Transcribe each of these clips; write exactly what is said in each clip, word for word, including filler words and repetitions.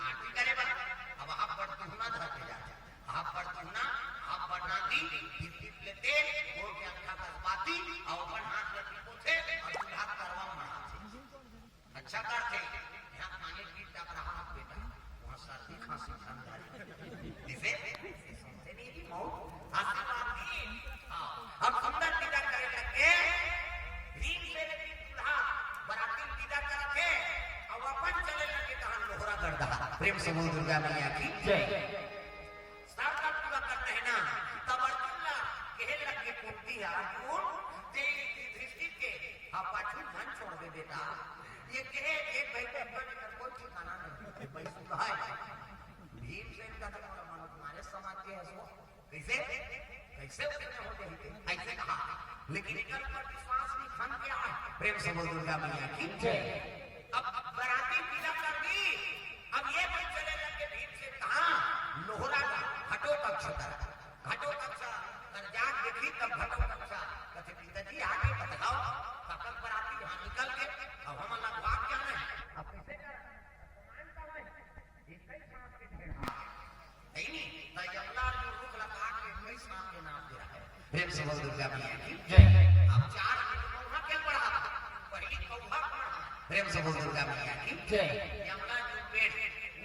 आरती करे बर अब हाफ बड़ दुहना धर के जाथे। हाफ बड़ दुहना, हाफ बड़ नांदी, टिप टिप ले तेल, गोड़ के अंगठा कस बाती, अउ अपन हाथ ल टिपोथे, अउ दूल्हा के करवा मढ़ाथे। अच्छा करथे, यहाँ पानी पी टकराहा बेटा, वहाँ सर्दी खांसी झन धरे। जैसे, सुनते नहीं जी, मऊ, आशीर्वाद दी। हाँ, अब सुंदर विदा करे लगे, भीम से लेके दूल्हा, बराती विदा करत हे, अब अपन चले लगे तहाँ लोहरा गड़दहा। प्रेम से बोल दुर्गा मैया की जय। शारदा पूरा करते हैं ना, तब अर्जुन ला कहे लगे कुंती है, अर्जुन, ते युधिष्ठिर के, हाँ, पाछू झन छोड़ दे बेटा। ये कहे, एक भाई के ऊपर निकल कोई ठिकाना नहीं, भाई सुधा है। भीमसेन का तो मोला मन मारे समाज के हंसो। कैसे? कैसे उसने हो जाएंगे? ऐसे कहा। लेकिन इनका ऊपर विश्वास नहीं खन गया है। प्रेम से बोल दुर्गा मैया की जय। अब, अब बराती विदा कर दी। अब ये भाई चले लगे भीमसेन कहाँ? लोहरा का घटोत्कच तरफ। घटोत्कच कर जाग देखी तब घटोत्कच कहते, "पिताजी, आगे बतलाओ, काका के बराती यहाँ निकल के, अब हम अलग भाग जाना है। अब कैसे कर? अपमान का है, ये कई सांप के ढेर है।" है नी? तो यमला जो रुख लगा के कई सांप के नाम दे रहा है। प्रेम से बोल दुर्गा मैया की जय। अब चार मिनट में वहाँ खेल बढ़ा, पहली कौवा बढ़ा। प्रेम से बोल दुर्गा मैया की जय। यमला जो पेड़,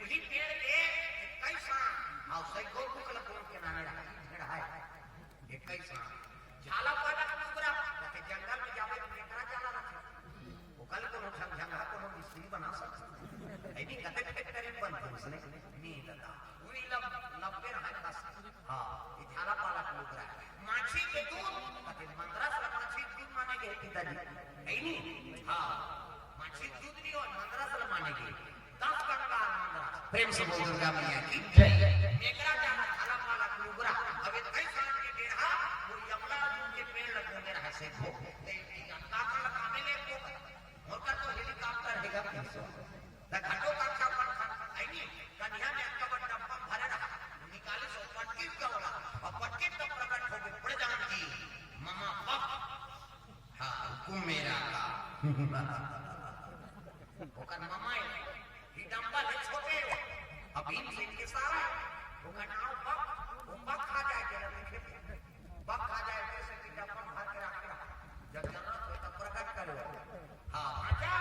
वही पेड़ के कई सांप, और सैकड़ों रुख लगा के नाम रहा है, ढेर है। इक्कीस हाँ। झाला पाला के लुगरा, जैसे जंगल में जावे तो नेकरा जाला रखे। ओकर कोनो झंझंगा कोनो मिस्त्री बना सकथे। ऐनी कते factory में बनथे उसने। नहीं दादा, वही लब, लब्बे रहा बस। हाँ, ये झाला पाला के लुगरा। माछी के दूध, कते मंदरस ला माछी के दूध माने गए पिताजी। ऐनी? हाँ, माछी के दूध नहीं हो, मंदरस ला माने गए। दस गंगा मंदरस। प्रेम से बोल दुर्गा मैया की जय। एकरा जाना झाला पाला के लुगरा। अब एक कई साल के डेढ़ा, वो यमला अर्जुन के पेड़ लग गए रहा से को। ते ये अंता कर लगा में ले को। मोर कर तो helicopter है गा पीछे। त घटोत्कच अपन खन, ऐनी, कन्या में अक्का बड़ डब्बा भरे रहा। निकाली सो पटकी गवला। और पटकी तब प्रकट हो गए, बड़े जान की। ममा बक। हाँ, हुकुम मेरा का। ओकर ममा है, हिडम्बा ले छोटे हो। अब भीमसेन के सारा है। ओकर नाम बक, वो बक खा जाए के लगे खेत में। बक खा जाए के से हिडम्बा भर के रखे रहा। जब जरूरत हो तब प्रकट करो। हाँ, भांचा,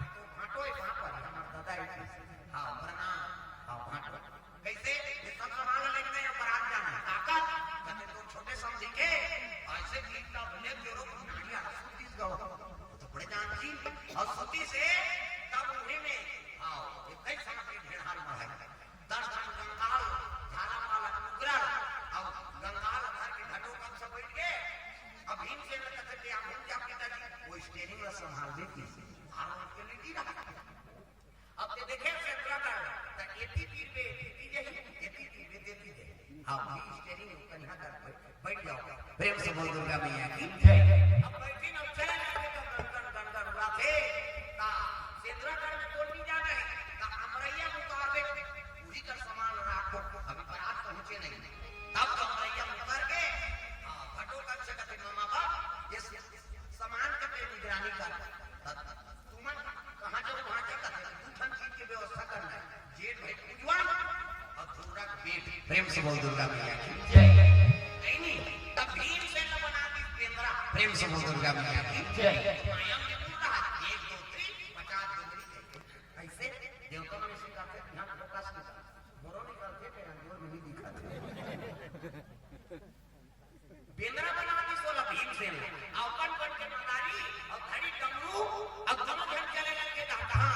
तो भांटो है वहाँ पर, हमार दादा है। हाँ, प्रणाम। हाँ, भांटो। कैसे? ये सब सामान लेके नहीं, हम बारात जाना है। काका, कहते, "तुम छोटे समझी के, ऐसे भी इतना भले जोरो की नानी आ सुतीस गो।" तो बड़े जान जी, और सुती से तब उन्हीं में, आओ, ये कई सामान के ढेर हाल में है। दस गो गंगाल, झाला पाला, उगरा, और गंगाल भर के घटोत्कच से बैठ के, अब भीमसेन कहते, "आप भूल जा पिताजी, वो steering ला संभाल देती।" और उनके लिए रहा। अब ते देखे सेंद्रा कर, त एती तीर पे एती जही, एती तीर पे तेती जही। हाँ, वही steering कन्या कर बैठ, बैठ जाओ। प्रेम से बोल दुर्गा मैया की जय। अब बैठी ना चले जाते तो गन गन गन गन उड़ाते। ता सेंद्रा कर में बोल नहीं जाना है। ता अमरैया मुताबिक पूरी कर सामान राखो। अभी बारात पहुंचे नहीं। तब तो अमरैया उतर के, हाँ, घटोत्कच से कहते, "मामा बाप, ये सामान के पे निगरानी कर।" तुमन कहाँ जाओ, वहाँ जाओ, दू ठन चीज के व्यवस्था करना है। जेठ भाई पूजवा और धुर्रा के पेट। प्रेम से बोल दुर्गा मैया की जय। नहीं, नहीं, तब भीमसेन बना दी बेंदरा। प्रेम से बोल दुर्गा मैया की जय। माया में पूरा एक, दो, तीन, पचास डोंगरी। ऐसे देवता मन सिखाते, ध्यान focus की बात। मोरो निकलते, तेरा जोर में नहीं दिखाते। बेंदरा बना दी सोला भीमसेन। अपन बन के मदारी, और धड़ी डमरू, और दोनों झन चले लगे दहकहा।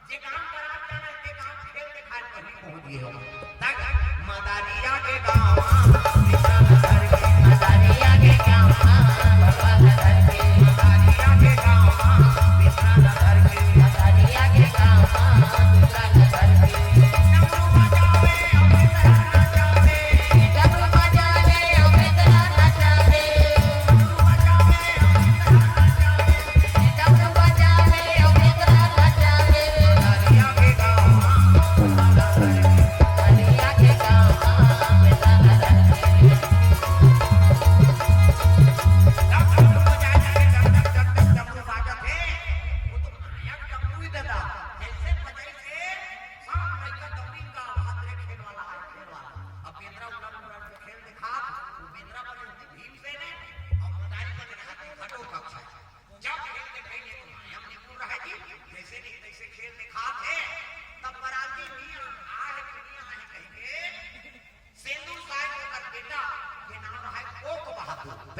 जे गांव पर आ जाना, जे गांव खेल के खाए पहली पहुंच गए हो। तक मदारिया के गांव, मदारिया के गांव, मदारिया के गांव,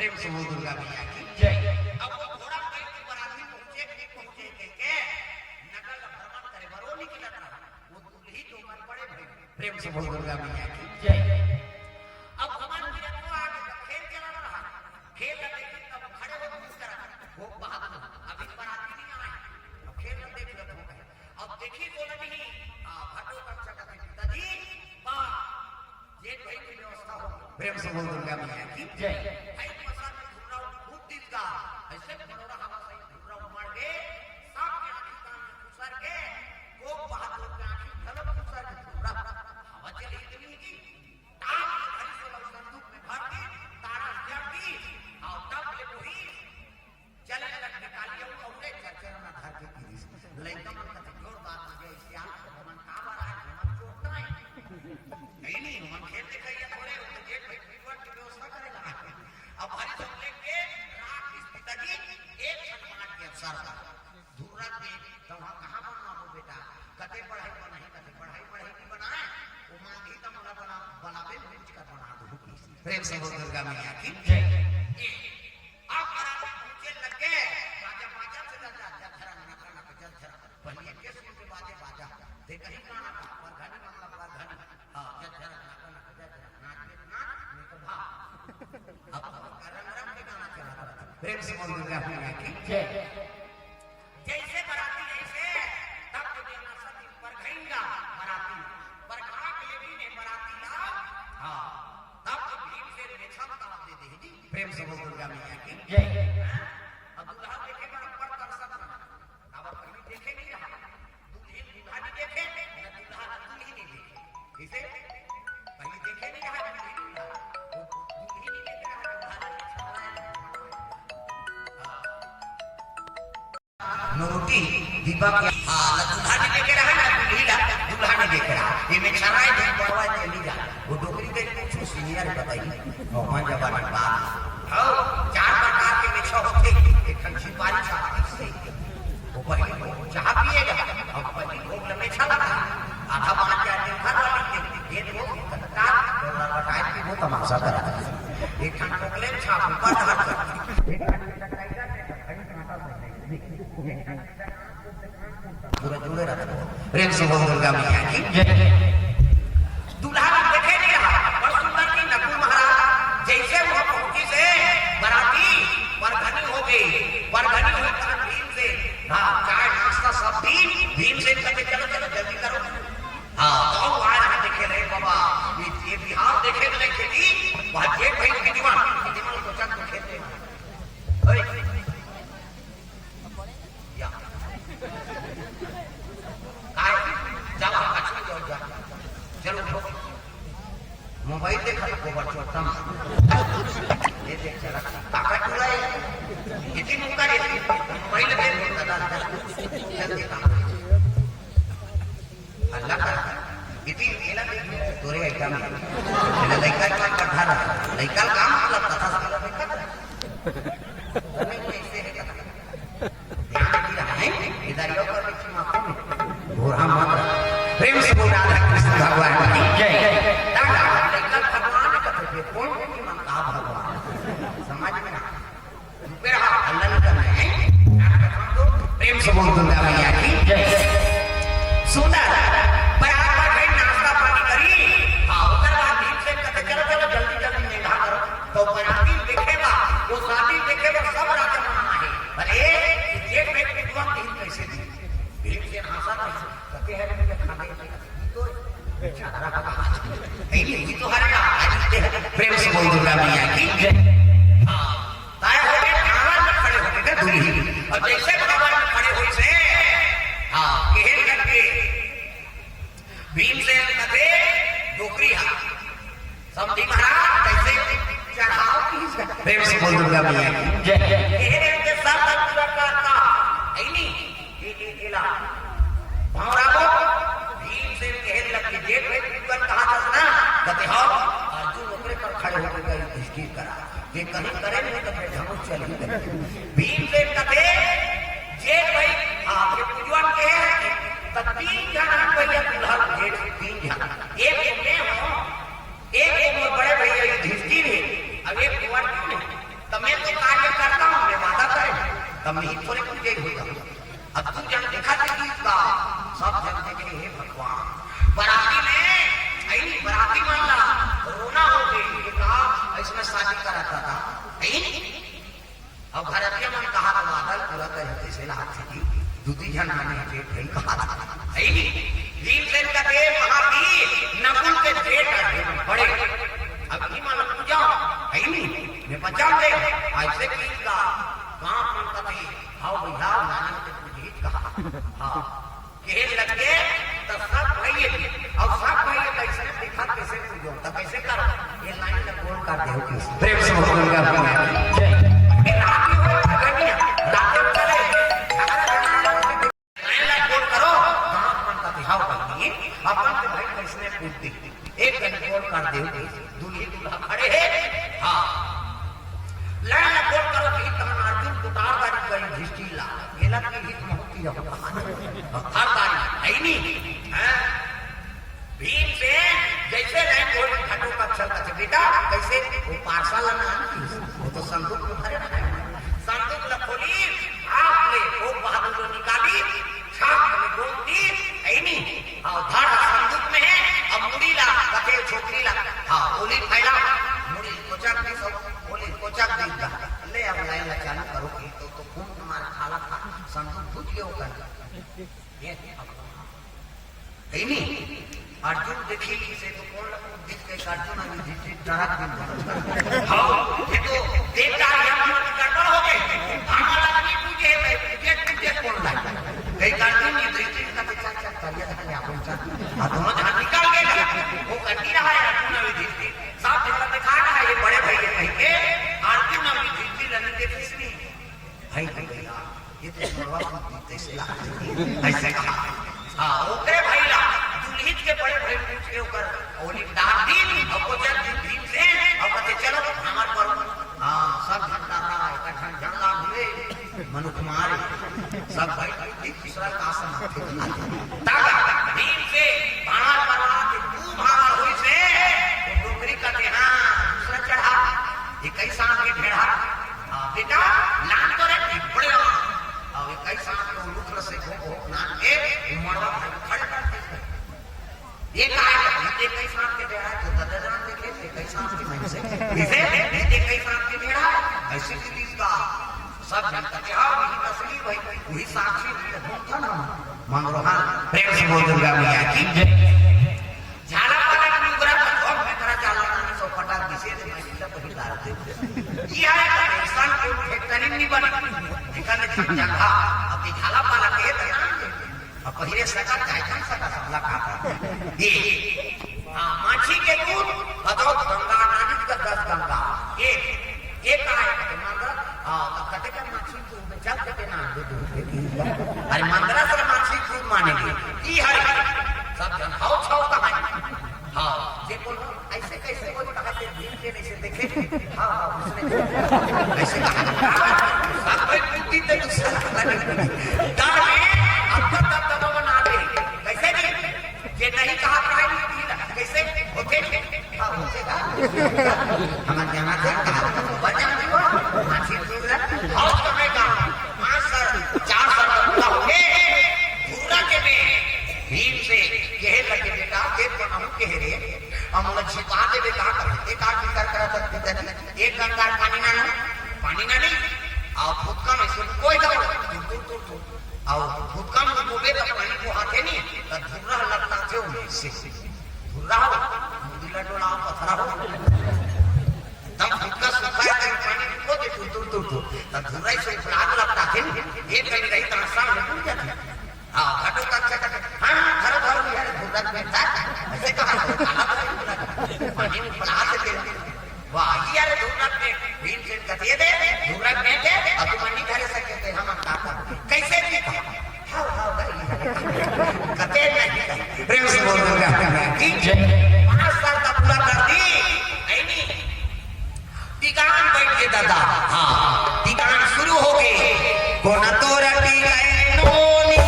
प्रेम से बोल दुर्गा मैया की जय। अब वो घोड़ा बैठ के बराती पहुंचे कि नहीं पहुंचे कह के नगर ला भ्रमण करे बर वो निकलत रहा। वो दुल्ही तो ओकर बड़े भाई। प्रेम से बोल दुर्गा मैया की जय। अब भगवान की रखो आगे, तब खेल चला रहा। खेल ला देखे तब खड़े हो दूर करा। वो बात हो, अभी बराती नहीं आए। अब खेल ला देख लो, हो गए। अब देखी तो नहीं, आ, भटो कर सकते पिताजी, बा, जेठ भाई की व्यवस्था हो। प्रेम से बोल दुर्गा मैया की जय। भाई पसंद घुर्रा उठ, भूत दिल का, ऐसे घुर्रा हवा सही घुर्रा उमड़ के, सांप के आंखी कान में घुसर के, कोक बहादुर के आंखी घलो घुसर के घुर्रा हवा चली इतनी की, ताप के भरी सोलह संदूक में भर के, तारा जड़ दी, और तब ले वही चले लगत निकाली अउ अउरे चरचरना धर के पीरिस। लइका मन कथे जोरदार मजा अइसे आ, हमन का बर आज हमन चोरता है। नहीं, नहीं, हमन खेल देखइया थोड़े, वो तो जेठ भाई पीवन की व्यवस्था करे लगा। अब हरी सब लेके रात इस पिताजी एक छठ मार के अवसर का। धुर्रा दे, तो वहाँ कहाँ बनवा हो बेटा? कते पढ़ाई बनाई, कते पढ़ाई पढ़ाई नहीं बनाए। वो मांगी तो मोला बना, बनावे, मुझ का बना दो। प्रेम से बोल दुर्गा मैया की जय। ए, आप बराबर पहुंचे लगे, बाजा, बाजा से बाजा, जय धरम नक नक जय धरम। पहले के सुन के बाजे बाजा, ते कहीं गाना था, परघनी मामला परघनी। हाँ, जय धरम नक नक जय धरम, नाच में नाच, में तो भाव। अब रंग रंग के गाना चला था। प्रेम से बोल दुर्गा मैया की जय। जैसे बराती ऐसे, तब तो देना सती परघइंगा बराती, परघा के लेकिन ए बराती ला, हाँ, तब तो भीम से मेछा ताप दे दे जी। प्रेम से बोल दुर्गा मैया की जय। हाँ? अब दुल्हा देखे बर अब्बड़ तरसत रहा। अब पहली देखे नहीं रहा। दुल्हन दुल्हा नहीं देखे, न दुल्हा दुल्ही नहीं देखे। इसे पहली देखे नहीं रहा, दुल्ही नहीं रहा। वो दुल्ही नहीं देखे रहा, दुल्हा नहीं देखे रहा। हाँ। नोटी दीपक, हाँ, न दुल्हा नहीं देखे रहा, न दुल्ही ला, दुल्हा नहीं देखे रहा। ये में छराए दिन पड़वा चली जा। वो डोकरी के कुछ सीनियर बताई। मोहन जवान बात। हाँ, चार प्रकार के मेछा होते, एक ठन छिपारी छाप से। वो पहली भोग चाह पिएगा, अब पहली भोग ल मेछा लगा, आधा बांच जाए दिन भर वाली के, ये वो कत्ता, डोला बटाए कि वो तमाशा करा। एक ठन चॉकलेट छाप ऊपर धार कर। पूरा जुड़े रहता है। प्रेम से बोल दुर्गा मैया की जय। दुल्हा देखे नहीं रहा, पर सुंदर की नकुल महाराज जैसे वह पहुंची से बराती परघनी हो गई। परघनी हुई तब भीम से, हाँ, चाय नाश्ता सब दी। भीम से कहते, "चलो, चलो, जल्दी करो।" हाँ, तो वहाँ यहाँ देखे रहे बाबा, ये, ये बिहार देखे तो नहीं खेती, वहाँ जेठ भाई विद्वान, विद्वान को चंद खेलते हैं। ओए, या। काय? जाओ, पाछू जाओ, जाओ। चलो, उठो। मोबाइल देखा तो गोबर चोटता मार। ये देख, चला। काका टूरा है। इतनी मुक्का देती। मोबाइल देख, दादा, दादा। जल्दी काम। अल्लाह का। इतनी मेला देख, तोरे आइटम है। मेरा लइका का पढ़ा रहा। लइका काम मतलब कथा सुन रहा है। नहीं, नहीं, ऐसे है कथा। ध्यान नहीं रहा है, इधर यो कर रही थी माँ को। घोड़ा मत रहा। प्रेम से बोल राधा कृष्ण भगवान की जय। दादा, हमने कल भगवान का तो ये कौन है कि माँ का भगवान? समझ में ना। रुपये रहा, हल्ला नहीं करना है। प्रेम से बोल दुर्गा मैया की जय। सुंदर, बराबर भाई नाश्ता पानी करी। हाँ, ओकर बाद भीमसेन कहते, "चलो, चलो, जल्दी, जल्दी नेंगा करो।" तो बराती देखे बा, वो शादी देखे बा, सब राजा मना है। अरे, जेठ भाई विद्वान दिन कैसे दी? भीमसेन हंसा था, कहते हैं, "मुझे खाने के लिए तो बेचारा का।" नहीं, नहीं, ये तो हर का आज के प्रेम से बोल दुर्गा मैया की जय। हाँ, ताए हो गए, भावर में खड़े हो गए दुल्ही। और जैसे भावर में खड़े हुई से, हाँ, कहन लग के, भीमसेन कथे, "डोकरी हा।" समधी महाराज, कैसे चढ़ाव की? प्रेम से बोल दुर्गा मैया की जय। कहने के साथ पूरा करता, है नहीं? ए, ए, एला। भावरावो, भीमसेन कहने लग के, "जेठ भाई, विद्वान कहा था ना?" कहते, "हाँ।" अर्जुन ओकरे पर खड़े होकर गए, युधिष्ठिर करा। ये कहीं करे नहीं तो फिर हम चल ही गए। भीमसेन कथे, "जेठ भाई, आपके विद्वान के हैं, तो तीन जन हम भैया दुल्हा जेठ, तीन जन। एक तो मैं हूँ, एक वो मोर बड़े भैया युधिष्ठिर है, अब एक कुंवर क्यों नहीं? तब वही थोड़े कुछ देर हो जाओ। अब तू जन देखा थे गीत का, सब जन देखे, हे भगवान, बराती में, ऐनी बराती मन ला रोना हो गए, ये का, इसमें शादी करा था, था, ऐनी? अब घरतिया मन कहा तो बादल पूरा करे, कैसे लागथे जी? दू तीन झन आने के भाई कहा था, ऐनी? भीमसेन का देव महावीर, नकुल के जेठ आते बड़े। अब की मालूम पूजा, ऐनी? मैं बचा दे, ऐसे गीत का, गाँव मन का थे, हाव भैया, नानी के पुरहित कहा। हाँ। कहे लगे, त सब भइये, अउ सब भइये कइसे दिखत, कइसे पूजो, त कइसे करो? ये लाइन ला गोल कर देव कि। प्रेम से बोल दुर्गा मैया की जय। ये राती होय, गनिया, राती चले, झगड़ा झगड़ा, लाइन ला गोल करो, गाँव मन का बिहाव कर दिए, अपन के भाई कइसे पूजती। एक कन गोल कर देव कि। दूल्ही दूल्हा खड़े हे। हाँ। लाइन ला गोल करो कि तहन अर्जुन कुटार दारी करी युधिष्ठिर ला। एला कि हित महती रहो। कुटार दारी, है नी? हैं? भीमसेन जइसे लाइन गोल घटो का छल कथे, बेटा, कइसे? वो पार्सल ला ना आनती, वो तो संदूक में भरे ना। संदूक ला खोली, आप ले, वो बहादुर निकाली, छाप में गोल दी, है नी? हाँ, धर संदूक में हे, अब मुड़ी ला, कथे छोकरी ला, हाँ, ओली फैला, मुड़ी कोचक दी सब, ओली कोचक दी दा। ले अब लाइन ला चालू करो कि तो, तो खून तुम्हारे खाला था, संदूक फूट गया होता है। ये अब, है नी? अर्जुन देखी से तो कौन लगा? देख के अर्जुन अभी धीरे डरक दिन। हाँ, ये तो देख डाल, ये मन गड़बड़ हो गए। हमारा नहीं पूछे, मैं पूछे, पूछे कौन ला? कई अर्जुन ये धीरे का तो चल, चल, कर ये धन या कौन सा? हाँ, दोनों जन निकाल गए। वो कर नहीं रहा है अर्जुन अभी धीरे। साफ झगड़ा दिखा रहा है, ये बड़े भाई है कहीं के। अर्जुन अभी धीरे रन के किसने? भाई, भाई, भैया, ये तो मरवा को दी, तैसे ला। ऐसे कहा। हाँ, ओकरे भाई ला, दुल्हित के बड़े भाई पूछ के ओकर ओली डाल दी, अब वो जब दिन भीमसेन, अब कहते, "चलो, हमार पर।" हाँ, सब झंडा था, एक झन झंडा हुए, मनुख मारे, सब भाई, भाई, एक दूसरा का आसन हाथे बना दे। तब भीमसेन भांवर परवा के दू भांवर हुई से, वो डोकरी कहते, "हाँ, दूसरा चढ़ा, ये कई सांप के ढेढ़ा।" हाँ, बेटा, लान तो रे, बड़े लान। अब ये कई सांप के उलूख रसे घोप घोप नान के, वो मड़वा भाई खड़े कर दे। ये कहा है, ये कई सांप के ढेढ़ा, तो ददा जान देखे, ये कई सांप के मन से। इसे, ये कई सांप के ढेढ़ा, ऐसी चीज का। सब जनता के, हाँ, वही तस्वीर, वही, वही साक्षी, वही तो हम था ना, मंगरो, हाँ, प्रेम से बोल दुर्गा मैया की जय। झाला पाला के लुगरा पर हम बेकरा झाला नानी सौ पटाक दिसे, तो मैं इनका कोई डाल दे। ये है, इंसान को फैक्ट्री नहीं बनी, इनका ने जगह, अब ये झाला पाला के तो नाम दे। अब पहिले सकत जाए, कौन सकत, सब लगा था। ये, हाँ, माछी के दूध, बताओ, गंगा नदी का दस गंगा। एक, एक आए, तो मंगल, हाँ, तो कटे का माछी दूध में चल के ना, दे दूध के पी। अरे, मंगला से माछी दूध मानेंगे। ई हरे, सब जन हाउ छाउ कहाँ है? हाँ, जे बोलो, ऐसे कैसे बोल कहा से भीम के नहीं से देखे? हाँ, हाँ, उसने ऐसे कहा। सब कोई कुत्ती ते दूसरा। दाने, अब तो दबदबा बना दे। कैसे नहीं? जे नहीं कहा, कहा नहीं, कैसे होते नहीं? हाँ, होते ना। हमारे यहाँ से कहा, बजा नहीं हुआ, माछी दूध है। और तो मैं कहा, पाँच साल, चार साल का पूरा हो गए, घूरा के में, भीम से कहे लगे, "बेटा, देख तो नहु कहे रे, हम लोग छिपा दे बेटा, करते का फिकर करा था, पिता जी, एक गंगा पानी ना लो, पानी ना नहीं, और फुटका में से कोई दो, तू, तू, तू, तू।" अउ भूतकाल में बोबे त पानी को हाथे नहीं, त धुर्रा लगता थे उनसे। धुर्रा हो, मुदिला डोला हो, पथरा हो। तब भूतका सुखाए त पानी को दे, तुर, तुर, तुर, तुर। त धुर्रा से लाग लगता थे, एक कहीं रही त आसान हो जाती। हाँ, घटो का अच्छा करके, हाँ, धरो, धरो, यार, धुर्रा में था, ऐसे कहा, पानी में पड़ा से वाह, ये रे धुर्रा में भीमसेन कथे दे, धुर्रा में दे, अब तुम नहीं धरे सके थे, हम का कर। कैसे भी कहा? हाँ, हाँ, भाई। कथे नहीं। प्रेम से बोल दुर्गा मैया की जय। पाँच साल का पूरा कर दी, नहीं, नहीं। टिकान बैठ के दादा, हाँ, टिकान शुरू हो गए। कोना तोरा टिकाए नोनी।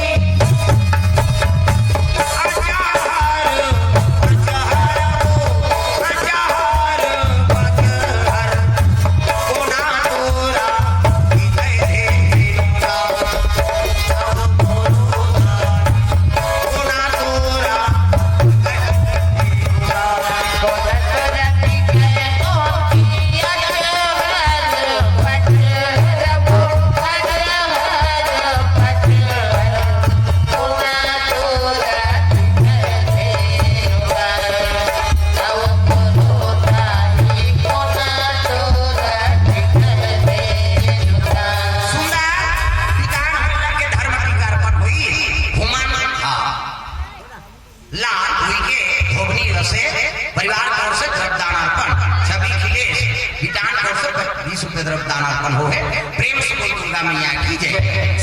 द्रव्यदान अर्पण होहे। प्रेम से बोल दुर्गा मैया की जय।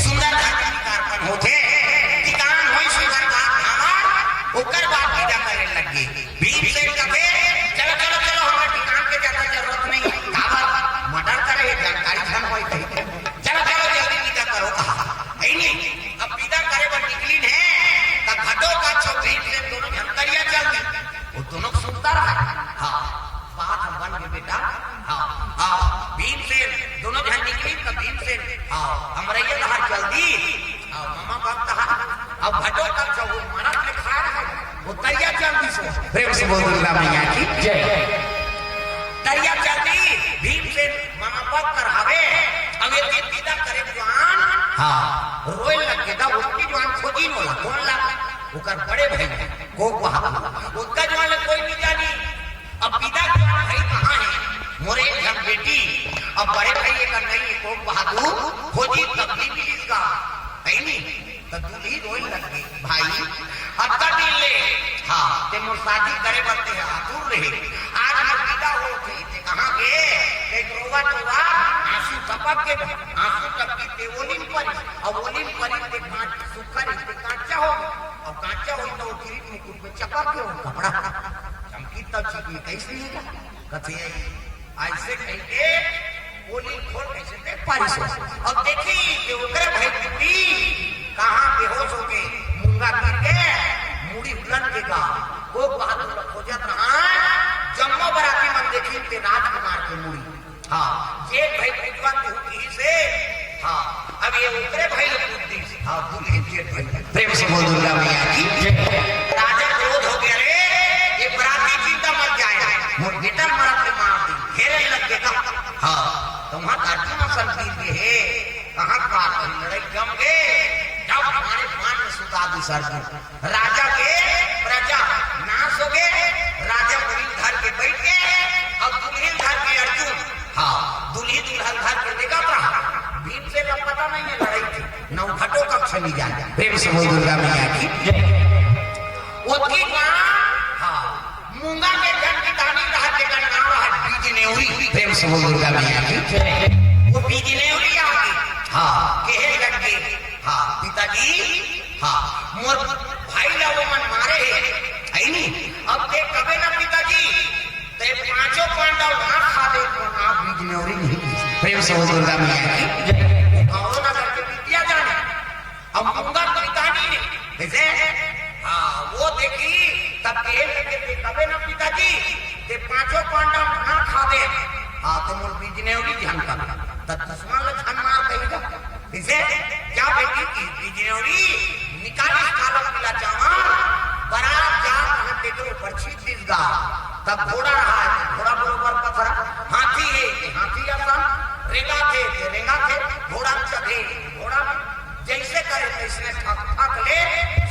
सुंदर धार्मिक अर्पण होथे। टिकान होई सुंदर का धामन, ओकर बाद विदा करे लग गे। भीमसेन कथे, "चलो, चलो, चलो, हमर टिकान के ज्यादा जरूरत नहीं।" काबर? मर्डर करे हे, जानकारी झन होई कही। "चलो, चलो, जल्दी विदा करो," कहा। ऐ नहीं, अब विदा करे बर निकलिन हे, त घटोत्कच भीमसेन दोनों झन तरिया चल दी। वो दोनों सुंदर हे। हाँ, बात बन गे बेटा। हाँ, हाँ, भीमसेन, दोनों झन निकलिन त भीमसेन, हाँ, अमरैया डहार चल दी। हाँ, ममा भक्त हा, अब घटोत्कच वो मरत ले खड़ा हे, वो तरिया चल दी सो। प्रेम से बोल दुर्गा मैया की जय। तरिया चल दी, भीमसेन ममा भक्त कर हवे, अब ये दिन विदा करे जुआन, हाँ, रोए लग गे, त ओतकी जुआन खोजिन ओला, कोन ला? ओकर बड़े भाई, कोक बहादुर, ओतका जुआन ला कोई नहीं जानी। अब विदा जुआन भाई कहाँ हे? मोर एक झन बेटी, अब बड़े भाई एकर नहीं हे, कोक बहादुर, खोजिन तब नहीं मिलिस गा, हे नहीं? त दुलही रोए लग गे, "भाई, अतका दिन ले, हाँ, ते मोर शादी करे बर ते आतुर रहे, आज मोर विदा होत हे, ते कहाँ गे?" ते रोवत रोवत आंसू टपक गे, आंसू टपकी ते ओलिन परिस, अब ओलिन परिस ते कांच सुक्खा रहिस ते कांचा हो गे, अब कांचा होई त वो किरीट मुकुट में चपक गे वो कपड़ा, चमकी तब चमकी कैसे हे? कथे, ऐसे कहिके ओलिन खोल कैसे देख पारिस हो। अब देखिस कि ओकरे भाई टूरी कहाँ बेहोश होके मूंगा गिर के मुड़ी उलट गे गा। कोक बहादुर ला खोजत रहा, जम्मो बराती मन देखिन ते राजकुमार के मुड़ी। हाँ, जेठ भाई पूजवा तू किहिसे, हाँ, अब ये ओकरे भाई ला पूज दिस। हाँ, दुलही जेठ भाई। प्रेम से बोल दुर्गा मैया की जय। राजा क्रोध हो गे, "अरे, ये बराती जिंदा मर जाए, मोर बेटा मरत ले मार दी, घेरे लग गे।" हाँ, त उहाँ अर्जुन असन गिर गे हे, कहाँ का कहीं लड़ाई जम गे, जब हमारे पान में सुता दिस अर्जुन। राजा के प्रजा नाश हो गे, राजा दुलही धर के बैठ गे, अब दुलही धर के अर्जुन, हाँ, दुलही दुलही धर के देखत रहा, भीमसेन ला पता नहीं हे लड़ाई के, न घटोत्कच नहीं जाने। प्रेम से बोल दुर्गा मैया की जय। ओतकी गाँव, हाँ, मूंगा के जन की तानी रहा, के जन गाँव रहा, बीज नेवरी। प्रेम से बोल दुर्गा मैया की जय। वो बीज नेवरी आ गे, हाँ, कहे लग गे, हाँ, पिताजी, हाँ, मोर भाई ला वो मन मारे हे, हे नहीं? अब ते कबे ना पिताजी, ते पांचों पांडव ना खा दे, तो ना बीज नेवरी नहीं। प्रेम से बोल दुर्गा मैया की जय। वो कौन ना करके विद्या जाने। अब मूंगा पिताजी ने, जैसे, हाँ, वो देखिस, तब कहे लगे, "ते कबे ना पिताजी, ते पांचों पांडव ना खा दे, हाँ, त मोर बीज नेवरी झन कर।" त दुश्मन ला झन मार कही गा। जैसे, क्या बेटी की बीज नेवरी निकालिस काला पीला चावल, बरात जात रहत तेकर ऊपर छीट दिस गा। तब घोड़ा रहा हे, घोड़ा बरोबर पथरा, हाथी हे, हाथी असन, रेंगाथे, रेंगाथे, घोड़ा चढ़े, घोड़ा में जैसे करे तैसने ठक ठक ले,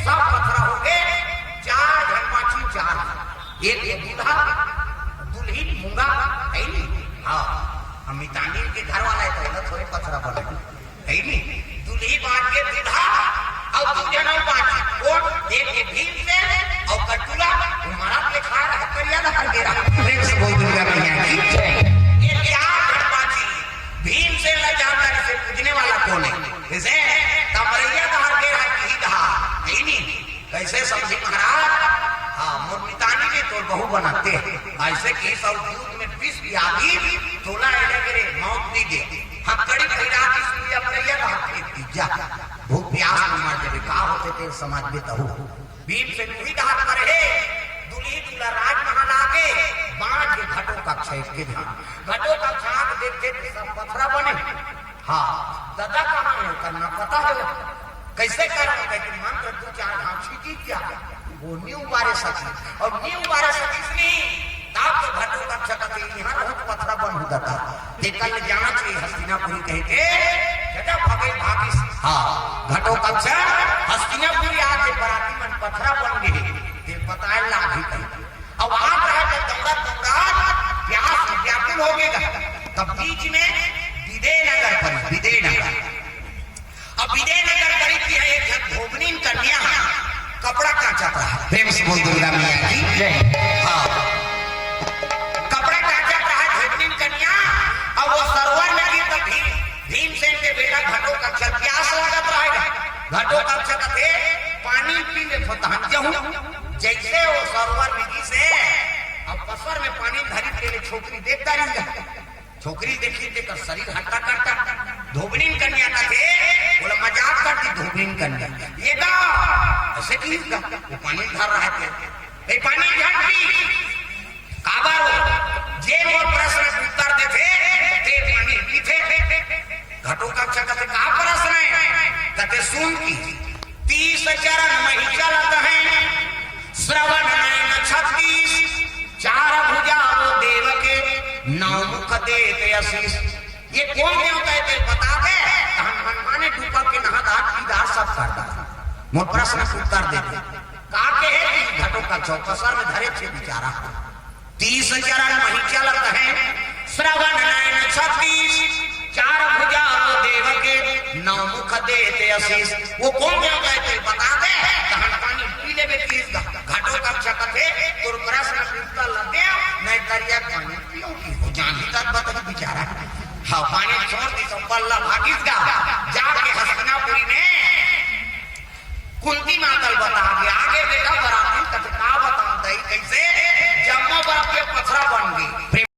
सब पथरा हो गे, चार झन बाँचिन, चार। एक ये दूल्हा, दुलही मूंगा, हे नहीं? हाँ, हम मितानी के घर वाला हे, त ओला थोरे पथरा बने, हे नहीं? दुलही बाँच गे दूल्हा, अउ दू झन अउ बाँचिन, कोन? एक ये भीमसेन, अउ कटुला, वो मरत ले खड़ा रहा, करिया धर के रहा। प्रेम से बोल दुर्गा मैया की जय। ये चार झन बाँचिन, भीमसेन ला जानकारी से पूजने वाला कोन हे? जैसे, त अमरैया डहार गे रहा, किही डहार, हे नहीं? कैसे समझी महाराज? हाँ, मोर मितानी जी तोर बहू बनाते। ऐसे कि सब दूध में विष पिया दी, तोला एड़े गिरे मौत नहीं दे। हथकड़ी पहिरा दी, सुइया अमरैया डहार फेंक दी, जा। भूख प्यास में मर जाबे, का होथे तेरे समाज में तहू। भीमसेन उही डहार पर हे, दुलही दूल्हा राजमहल आगे, बाँच के घटोत्कच हे के ध्यान। घटोत्कच आँख देखथे त सब पथरा बने। हाँ, ददा कहाँ हे, ओकर ना पता हे। कैसे करव? कहे कि मंत्र दू चार घाव छींची क्या? वो नी उबारे सकिस, अउ नी उबारे सकिस नहीं, तब तो घटोत्कच कथे, "इहाँ बहुत पथरा बन हो ददा।" ते कल जाना चाहिए हस्तिनापुरी कहे के, बेटा भगई भागिस। हाँ, घटोत्कच हस्तिनापुरी आके बराती मन पथरा बन गे, ते बताए लागी कहे। अब आत रहा त दौड़त दौड़त प्यास में व्याकुल हो गे गा। तब बीच में विदयनगर परी, विदयनगर। अब विदयनगर परी कि हे एक झन धोबनिन कन्या कपड़ा कांचत रहा। प्रेम से बोल दुर्गा मैया की जय। हाँ। कपड़ा कांचत रहा धोबनिन कन्या, अब वो सरोवर में बेटा घटोत्कच, प्यास लागत रहेगा। घटोत्कच कथे, "पानी पी ले थो तहन जहूं।" जैसे वो सरोवर में गिसे, अब पसर में पानी धरी के ले छोकरी देखता रही। छोकरी देखी तेकर शरीर हट्टा कट्टा। धोबनिन कन्या कथे, बोला, "मजाक कर दी धोबनिन कन्या।" ये का? ऐसे की का? वो पानी धर रहा है, "ए, पानी झट पी।" काबर हो? जे मोर प्रश्न के उत्तर देथे, ते पानी पीथे। घटोत्कच कथे, "का प्रश्न है?" कथे, "सुन की, तीस चरण मही चलत है, श्रवण नैन छत्तीस, चार भुजा वो देव के, नौ मुख देत असीस।" ये कोन देवता हे तेला बता दे, तहन मनमाने डूबा के नहा दा, पीदा सब कर दा। मोर प्रश्न के उत्तर दे दे। का कहे कि घटोत्कच पसर में धरे थे बिचारा। तीस चरण मही चलत है, श्रवण नैन छत्तीस, चार भुजा वो देव के, नौ मुख देत असीस। वो कोन देवता हे तेला बता दे, तहन पानी पी लेबे तीस गा। घटोत्कच कथे, "तोर प्रश्न के उत्तर ल दे, नहीं तरिया के पानी पीहूं।" वो जान ही तक बता बिचारा। हाँ, पानी छोड़ दी तो पल्ला भागिस गा। जाके हस्तिनापुरी में कुंती माता ल बता के आगे बेटा बराती कथे, "का बताऊं दई, कैसे जम्मो बराती पथरा बन गई।"